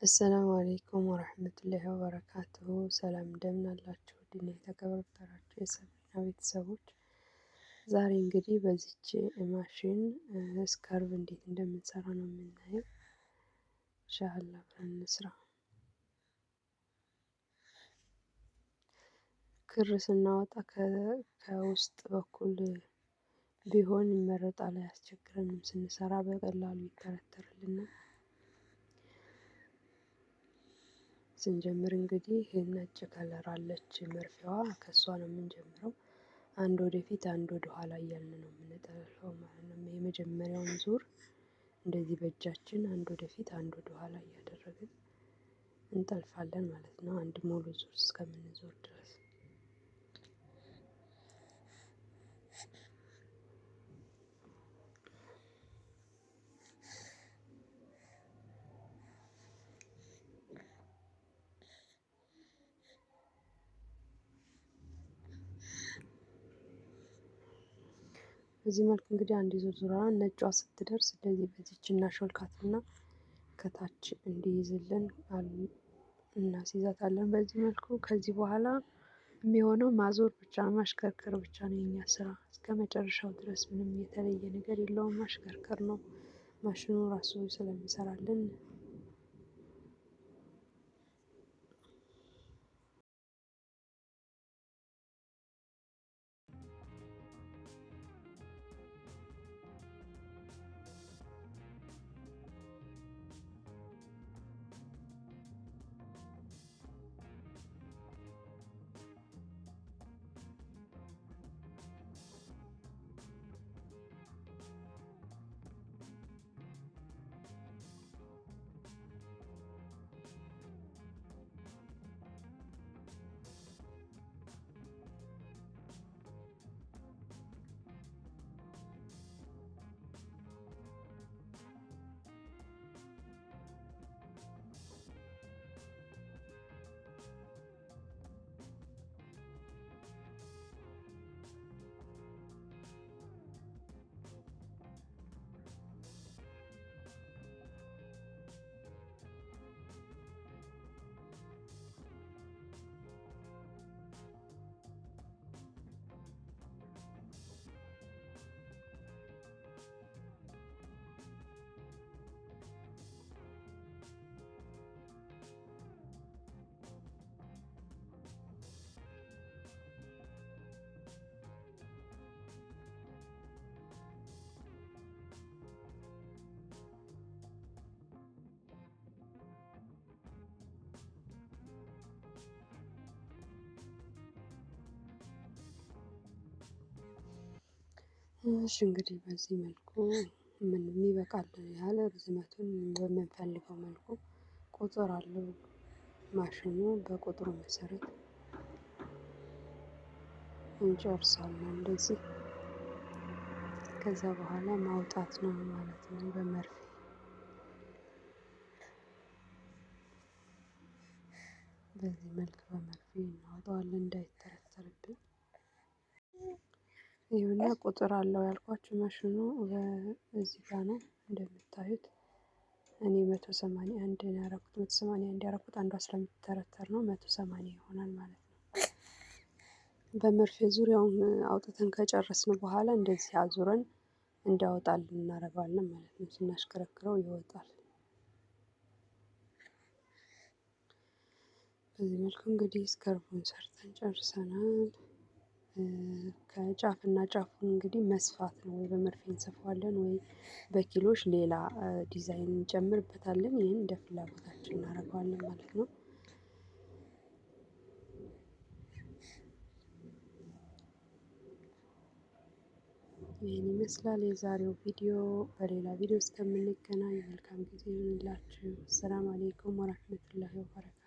السلام عليكم ورحمة الله وبركاته። ሰላም እንደምን አላችሁ? ውድና የተከበራችሁ የሰብሪና ቤተሰቦች፣ ዛሬ እንግዲህ በዚች ማሽን scarf እንዴት እንደምንሰራ ነው የምናየው። ኢንሻአላህ አብረን እንስራ። ክር ስናወጣ ከውስጥ በኩል ቢሆን ይመረጣል፣ አያስቸግረንም። ስንሰራ በቀላሉ ይተረተርልናል። ስንጀምር እንግዲህ ነጭ color አለች መርፌዋ፣ ከእሷ ነው የምንጀምረው። አንድ ወደፊት አንድ ወደ ኋላ እያልን ነው የምንጠልፈው ማለት ነው። የመጀመሪያውን ዙር እንደዚህ በእጃችን አንድ ወደፊት አንድ ወደ ኋላ እያደረግን እንጠልፋለን ማለት ነው። አንድ ሙሉ ዙር እስከምንዞር ድረስ። በዚህ መልኩ እንግዲህ አንድ ዙር ዙረናል። ነጯ ስትደርስ እንደዚህ በዚች እናሾልካትና ከታች እንዲይዝልን እናስይዛታለን። በዚህ መልኩ ከዚህ በኋላ የሚሆነው ማዞር ብቻ ማሽከርከር ብቻ ነው የኛ ስራ እስከ መጨረሻው ድረስ ምንም የተለየ ነገር የለውም። ማሽከርከር ነው፣ ማሽኑ ራሱ ስለሚሰራልን። እሺ እንግዲህ በዚህ መልኩ ምን የሚበቃልን ያህል ርዝመቱን በምንፈልገው መልኩ ቁጥር አለው ማሽኑ፣ በቁጥሩ መሰረት እንጨርሳለን እንደዚህ። ከዛ በኋላ ማውጣት ነው ማለት ነው በመርፌ። በዚህ መልክ በመርፌ እናወጣዋለን እንዳይተረተርብን። ይኸውና ቁጥር አለው ያልኳችሁ ማሽኑ እዚህ ጋር ነው እንደምታዩት። እኔ 181 ነው ያደረኩት። 181 ያደረኩት አንዷ ስለምትተረተር ነው። 180 ይሆናል ማለት ነው። በመርፌ ዙሪያውን አውጥተን ከጨረስን በኋላ እንደዚህ አዙረን እንዲያወጣልን እናደርገዋለን ማለት ነው። ስናሽከረክረው ይወጣል። በዚህ መልኩ እንግዲህ scarf ኡን ሰርተን ጨርሰናል። ከጫፍና ጫፉን እንግዲህ መስፋት ነው፣ ወይ በመርፌ እንሰፋዋለን ወይ በኪሎሽ ሌላ ዲዛይን እንጨምርበታለን። ይህን እንደ ፍላጎታችን እናደርገዋለን ማለት ነው። ይህን ይመስላል የዛሬው ቪዲዮ። በሌላ ቪዲዮ እስከምንገናኝ መልካም ጊዜ ይሁንላችሁ። السلام عليكم ورحمة الله وبركاته።